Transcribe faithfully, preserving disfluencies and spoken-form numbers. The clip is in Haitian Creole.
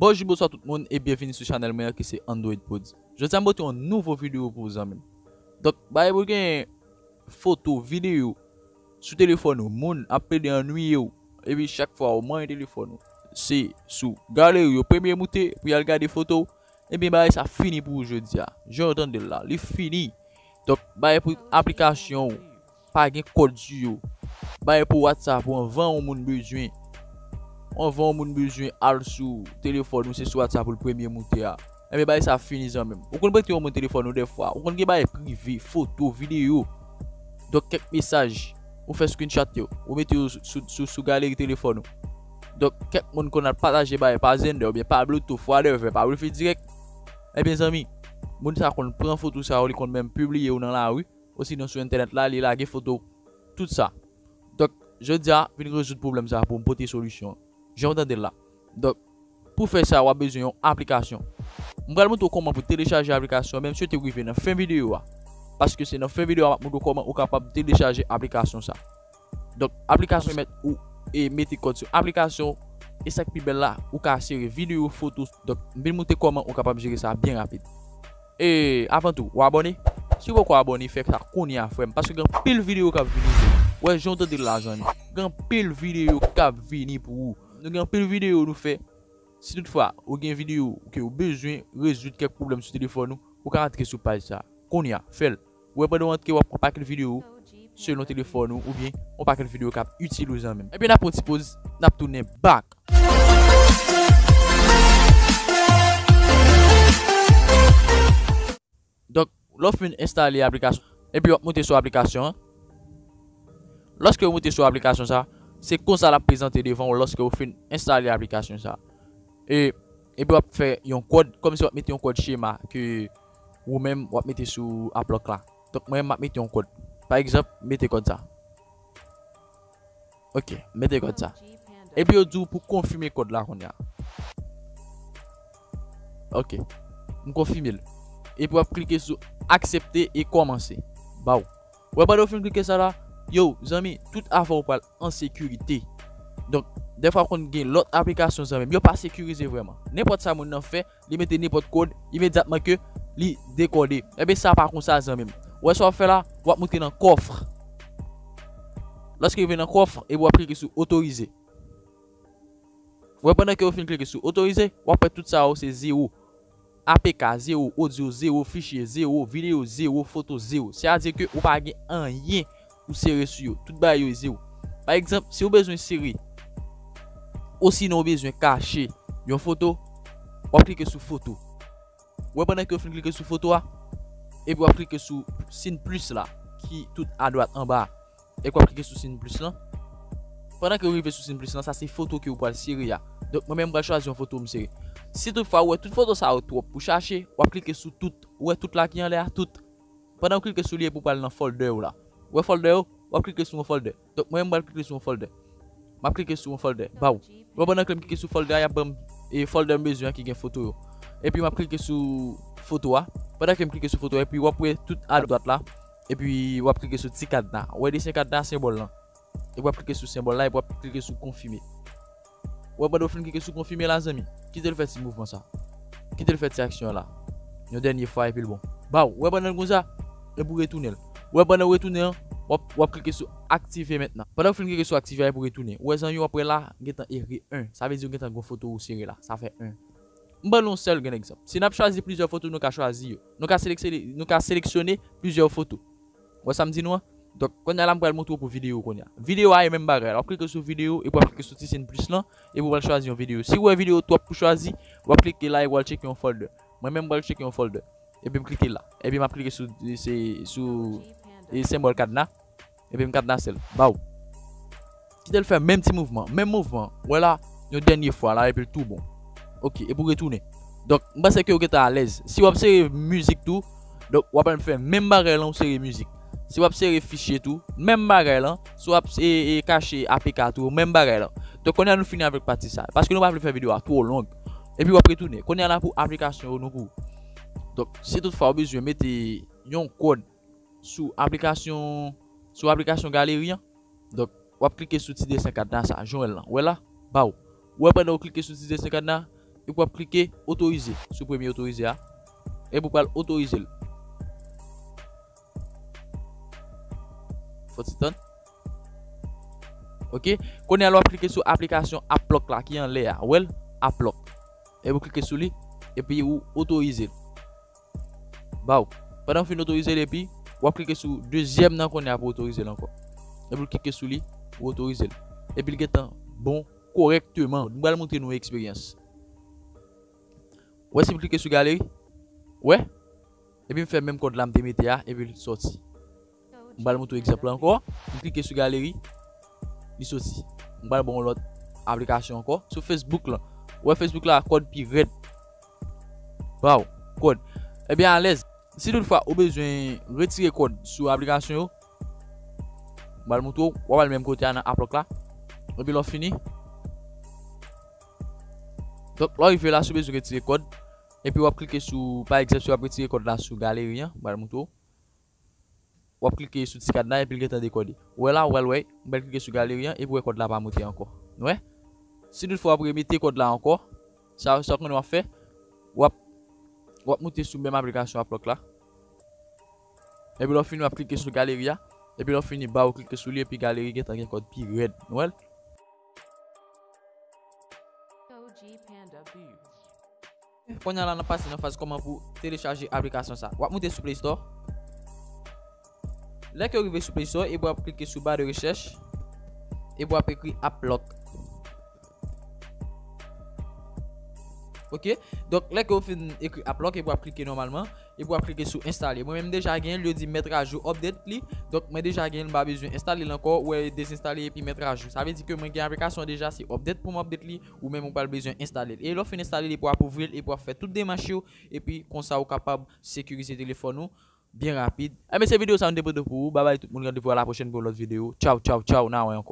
Bonjou, bonswa tout moun e byenvini sou chanèl mwen an ki se Android Pods. Jodi a m pote yon nouvo videyo pou ou zanmi m. Donk, bagay pou gen foto, videyo sou telefòn ou, moun ap plede annuiye w, epi chak fwa ou manyen telefòn ou, se sou galeri yo premye moute pou y al gade foto w, ebyen bagay sa fini pou ou jodi a. Jan w tande l la, li fini. Donk, bagay pou aplikasyon ou, pa gen kòd sou yo. Bagay pou WhatsApp ou, anvan yon moun bezwen, anvan yon moun bezwen al sou telefòn ou, se sou WhatsApp ou l premye moute a. Ebyen, bagay sa fini zanmi m. Ou konn prete yon moun telefòn ou dèfwa, ou konn gen bagay prive, foto, videyo. Donk, kèk mesaj, ou fè screenshot yo, ou mete yo sou, sou, sou, sou galeri telefòn ou. Donk, kèk moun konn al pataje bagay pa Xender oubyen pa Bluetooth, whatever, pa Wi-Fi dirèk. Ebyen, zanmi, moun sa konn pran foto sa yo, li konn menm pibliye yo nan lari, osinon sou entènèt la, li lage foto, tout sa. Donk, jodi a, vin rezoud pwoblèm sa pou m pote solisyon an. Jan w tande l la. Donk, pou fè sa, w ap bezwen yon aplikasyon. M pral montre w kòman pou telechaje aplikasyon, men m swete w rive nan fen videyo a. Paske se nan fen videyo a m ap montre w kòman ou kapab telechaje aplikasyon sa. Donk, aplikasyon mèt ou e mete kòd sou aplikasyon, e sa k pi bèl la, ou ka sere videyo, foto. Donk, m vin montre kòman ou kapab jere sa byen rapid. E avan tou, ou abòne? Si w poko abòne, fè sa kounye a, frè m, paske gen anpil videyo k ap vini pou ou. Wè, jan w tande l la, zanmi. Gen anpil videyo k ap vini pou ou. Nou gen anpil videyo nou fè. Si toutfwa ou gen videyo ke ou bezwen rezoud kèk pwoblèm sou telefòn ou, ou ka antre sou paj sa. Kounye a, fè l. Ou wè, pandan w antre, w ap pran pakèt videyo selon telefòn ou, oubyen yon pakèt videyo k ap itil ou, zanmi m. Ebyen, n ap pran ti poz, n ap tounen back. Donk, lè w fin enstale aplikasyon, epi w ap moute sou aplikasyon an. Lòske w moute sou aplikasyon sa, se konsa l ap prezante devan w lòske w fin enstale aplikasyon sa. E, epi w ap fè yon kòd, kòmsi w ap mete yon kòd chema ke ou menm w ap mete sou aplòk la. Donk, mwen menm m ap mete yon kòd. Pa egzanp, mete kòd sa. Ok, mete kòd sa. Epi yo di w pou konfime kòd la kounye a. Ok, m konfime l. Epi w ap klike sou aksepte e kòmanse. Baw. Wè, pandan w fin klike sa la, yo, zanmi, tout afè w pral an sekirite. Donk, dèfwa konn gen lòt aplikasyon, zanmi m, yo pa sekirize vrèman. Nenpòt sa moun nan fè, li mete nenpòt kòd, imedyatman ke li dekòde. Ebyen, sa pa konsa, zanmi m. Wè sa w ap fè la, w ap moute nan kòf. Lòske w rive nan kòf, epi w ap klike sou otorize. Wè, pandan ke w fin klike sou otorize, w ap wè tout sa yo se zewo. A P K, zewo, odyo, zewo, fichye, zewo, videyo, zewo, foto, zewo. Sètadi ke ou pa gen anyen ou sere sou yo. Tout bagay yo zewo. Pa egzanp, si w bezwen sere, osinon w bezwen kache yon foto, w ap klike sou foto. Wè, pandan ke w fin klike sou foto a, epi w ap klike sou siy plis la, ki tout adwat anba a. Epi w ap klike sou siy plis lan. Pandan ke w rive sou siy plis lan, sa se foto ke w pral sere a. Donk, mwen menm, m pral chwazi yon foto m sere. Si toutfwa ou wè tout foto sa yo twòp pou chache, w ap klike sou tout. Ou wè tout la ki anlè a, tout. Pandan w klike sou li epi w pral nan folder w la. Ou wè folder yo? W ap klike sou yon folder. Donk, mwen menm, m pral klike sou yon folder. M ap klike sou yon folder. Baw. Bon, pandan ke m klike sou folder a, y ap ban m, e, folder m bezwen an ki gen foto yo. Epi m ap klike sou foto a. Pandan ke m klike sou foto a, epi w ap wè tout adwat la. Epi w ap klike sou ti kadna. Ou wè desen kadna, senbòl lan. Epi w ap klike sou senbòl la, epi w ap klike sou konfime. Ou wè, pandan w fin klike sou konfime la, zanmi, kite l fè ti mouvman sa. Kite l fè ti aksyon an la. Yon dènye fwa, epi l bon. Baw, ou wè, pandan l konsa, epi w retounen l. Ou wè, pandan w retounen an, w ap, w ap klike sou aktive mentnan. Pandan w fin klike sou aktive a, epi w retounen. Ou wè, zanmi, w ap wè la, gentan ekri en. Sa vle di w gentan gen yon foto ou sere la. Sa fè en. M ban nou yon sèl grenn egzanp. Si n ap chwazi plizyè foto, nou ka chwazi yo. Nou ka seleksyone, nou ka seleksyone plizyè foto. Ou wè sa m di nou an? Donk, kounye a la, m pral montre w pou videyo kounye a. Videyo a e menm bagay la. W ap klike sou videyo, epi w ap klike sou ti siy plis lan, epi w pral chwazi yon videyo. Si w wè videyo twòp pou chwazi, w ap klike la, epi w al tcheke yon folder. Mwen menm, m pral tcheke yon folder. Epi m klike la. Epi m ap klike sou, se, sou, e, senbòl kadna. Epi m kadnase l. Baw. Kite l fè menm ti mouvman. Menm mouvman. Wè la, yon dènye fwa la, epi l tou bon. Ok, epi w retounen. Donk, m panse ke w gentan alèz. Si w ap sere mizik tou, donk, w ap fè menm bagay lan, w sere mizik. Si w ap sere fichye tou, menm bagay lan. Si w ap, e, e, kache A P K tou, menm bagay lan. Donk, kounye a nou fini avèk pati sa. Paske nou pa vle fè videyo a twò long. Epi w ap retounen. Kounye a la pou aplikasyon yo nou pou. Donk, si toutfwa w bezwen mete yon kòd sou aplikasyon, sou aplikasyon galeri an. Donk, w ap klike sou ti desen kadna sa, jan w wè l lan. Ou wè la? Baw. Ou wè pandan w klike sou ti desen kadna, epi w ap klike otorize sou premye otorize a, epi w pral otorize l. Fò ti tann. Ok, kounye a la w ap klike sou aplikasyon AppLock la ki anlè a. Ou wè l? AppLock. Epi w klike sou li, epi ou otorize l. Baw. Pandan w fin otorize l, epi w ap klike sou dezyèm nan kounye a pou otorize l ankò. Epi w klike sou li, ou otorize l. Epi l gentan bon kòrèkteman. M pral montre nou eksperyans. Wè si m klike sou galeri? Wè? Epi m fè menm kòd la m te mete a, epi l sòti. M pral montre w egzanp la ankò. M klike sou galeri, li soti. M pral ba w yon lòt aplikasyon ankò. Sou Facebook lan. Ou wè Facebook la, kòd pi rèd. Baw, kòd. Ebyen, alèz. Si toutfwa ou bezwen retire kòd sou aplikasyon yo, m pral montre w, w ap al menm kote a nan AppLock la. Epi lè w fini, donk, lè w rive la, si w bezwen retire kòd, epi w ap klike sou, pa egzanp, si w ap retire kòd la sou galeri an, m pral montre w. W ap klike sou ti kad la, epi l gentan dekòde. Ou wè la, ou pral wè, m pral klike sou galeri an, epi w wè kòd la pa moute ankò. Nou wè? Si toutfwa w ap remete kòd la ankò, sa, sa w konnen w ap fè, w ap, w ap moute sou menm aplikasyon AppLock la. Epi lè w fini, w ap klike sou galeri a. Epi lè w fini, ba ou klike sou li, epi galeri gentan gen kòd pi rèd. Nou wè l? Kounye a la, n ap pase nan faz kòman pou telechaje aplikasyon sa. W ap moute sou Play Store. Lè ke w rive sou Play Store, epi w ap klike sou ba de rechèch, epi w ap ekri AppLock. Ok? Donk, lè ke w fin ekri AppLock, epi w ap klike nòmalman, epi w ap klike sou enstale. Mwen menm, m deja gen l, yo di mèt ajou, update li. Donk, mwen deja gen l, m pa bezwen enstale l ankò, ou wè, dezenstale epi mèt ajou. Sa vle di ke mwen gen aplikasyon deja, se update pou m update li, ou menm ou pral bezwen enstale l. E lè w fin enstale l, epi w ap ouvri l, epi w ap fè tout demach yo, epi konsa ou kapab sekirize telefòn ou byen rapid. Ebyen, se videyo sa nou te pote pou ou. Babay tout moun, randevou a la pwochèn pou yon lòt videyo. Tchaw, tchaw, tchaw, n a wè ankò.